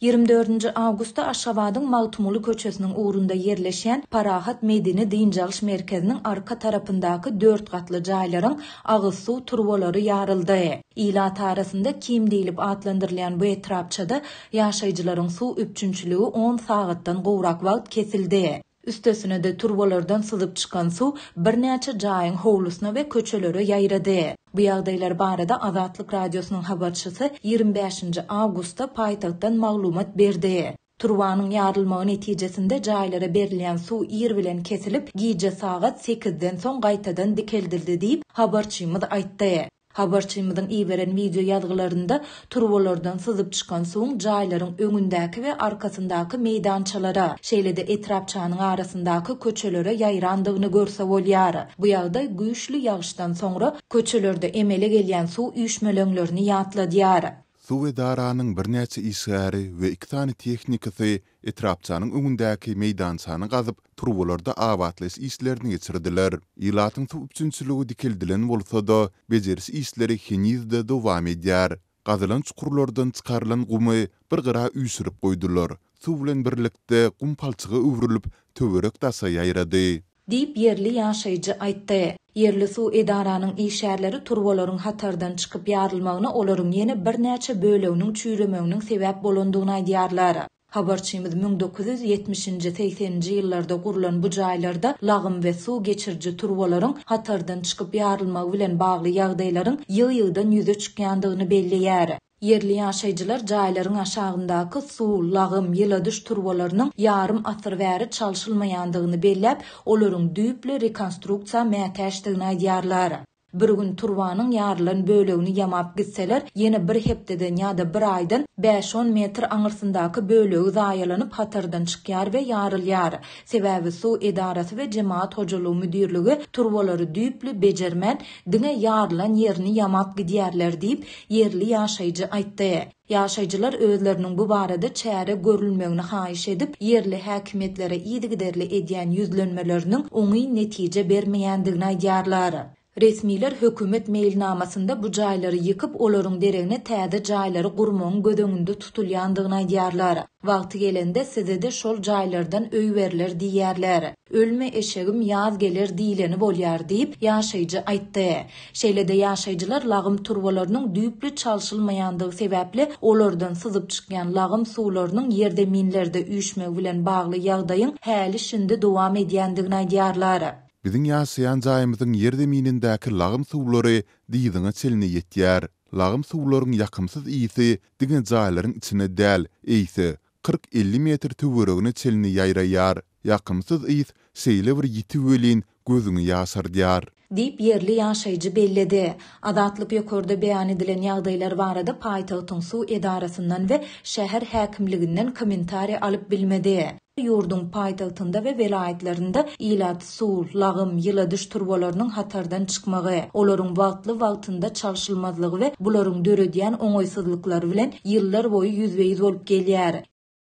24 nji awgustda Aşgabadyň Magtymguly köçesiniň ugrunda ýerleşýän Parahat medeni-dynç alyş merkeziniň arka tarapyndaky dört gatly jaýlaryň agyz suw turbalary ýaryldy. Ilat arasynda Kim diýlip atlandyrylýan bu etrapçada ýaşaýjylaryň suw üpjünçiligi on sagatdan gowrak wagt kesildi. Üstesine-de, turbalardan syzyp çykan suw birnäçe jaýyň howlusyna we köçelere ýaýrady. Bu ýagdaýlar barada Azatlyk Radiosynyň habarçysy 25 nji awgustda paýtagtdan maglumat berdi. Turbanyň ýarylmagy netijesinde jaýlara berilýän suw ir bilen kesilip, gije sagat sekizden soň gaýtadan dikeldildi diýip, habarçymyz aýtdy. Habarçymyzyň iberen wideo ýazgylarynda turbalardan syzyp çykan suwuň jaýlaryň öňündäki we arkasyndaky meýdançalara, şeýle-de etrapçanyň arasyndaky köçelere ýaýrandygyny görse bolýar. Bu ýagdaý güýçli ýagyşdan soňra köçelerde emele gelýän suw üýşmeleňlerini ýatladýar. Suw edaranyň birnäçe işgäri we iki sany tehnikasy etrapçanyň öňündäki meýdançany gazyp, turbalarda abatlaýyş işlerini geçirdiler. Ilatyň suw üpjünçiligi dikeldilen bolsa-da, bejeriş işleri heniz-de dowam edýär. Gazylan çukurlardan çykarylan gumy bir gyra üýşürip goýdular. Suw bilen birlikde gum palçyga öwrülip, töwerek-daşa ýaýrady. Diýip, ýerli ýaşaýjy aýtdy. Ýerli suw edaranyň işgärleri turbalaryň hatardan çykyp ýarylmagyna olaryň ýene birnäçe böleginiň çüýremeginiň sebäp bolandygyny aýdýarlar. Habarçymyz 1970-nji, segseninji ýyllarda gurlan bu jaýlarda lagym we suw geçiriji turbalaryň hatardan çykyp ýarylmagy bilen bagly ýagdaýlaryň ýygy-ýygydan ýüze çykýandygyny belleýär. Ýerli ýaşaýjylar jaýlaryň aşagyndaky suw, lagym, ýyladyş turbalarynyň ýarym asyr bäri çalşylmaýandygyny belläp, olaryň düýpli rekonstruksiýa mätäçdigini aýdýarlar. Bir gün turbanyň ýarylan bölegini ýamap gitseler, ýene bir hepdeden ýa-da bir aýdan bäş-on metr aňyrsyndaky bölegi zaýalanyp hatardan çykýar we ýarylýar. Sebäbi suw edarasy we jemagat hojalygy müdirligi turbalary düýpli bejermän, diňe ýarylan ýerini ýamap gidýärler diýip, ýerli ýaşaýjy aýtdy. Ýaşaýjylar özleriniň bu barada çäre görülmegini haýyş edip, ýerli häkimiýetlere yzygiderli edýän ýüzlenmeleriniň oňyn netije bermeýändigini aýdýarlar. Resmiler hökümet meýilnamasynda bu jaýlary ýykyp, olaryň deregine täze jaýlary gurmagyň göz öňünde tutulýandygyny aýdýarlar. Wagty gelende size-de şol jaýlardan öý berler diýýärler. Ölme eşegim ýaz geler diýleni bolýar diýip, ýaşaýjy aýtdy. Şeýle-de ýaşaýjylar lagym turbalarynyň düýpli çalşylmaýandygy sebäpli, olardan syzyp çykýan lagym suwlarynyň ýerzeminlerde üýşmegi bilen bagly ýagdaýyň häli-şindi dowam edýändigini aýdýarlar. Biziň ýaşaýan jaýymyzyň ýerzeminindäki lagym suwlary dyzyňa çenli ýetýär. Lagym suwlaryň ýakymsyz ysy diňe jaýlaryň içine däl, eýse, 40-50 metr töweregine çenli ýaýraýar. Ýakymsyz ys şeýle bir ýiti welin, gözüňi ýaşardýar. Diýip, ýerli ýaşaýjy belledi. Azatlyk ýokarda beýan edilen ýagdaýlar barada paýtagtyň suw edarasyndan we şäher häkimliginden kommentariý alyp bilmedi. Ýurduň paýtagtynda we welaýatlarynda ilat suw, lagym, ýyladyş turbalarynyň hatardan çykmagy, olaryň wagtly-wagtynda çalşylmazlygy we bularyň döredýän oňaýsyzlyklary bilen ýyllar boýy ýüzbe-ýüz bolup gelýär.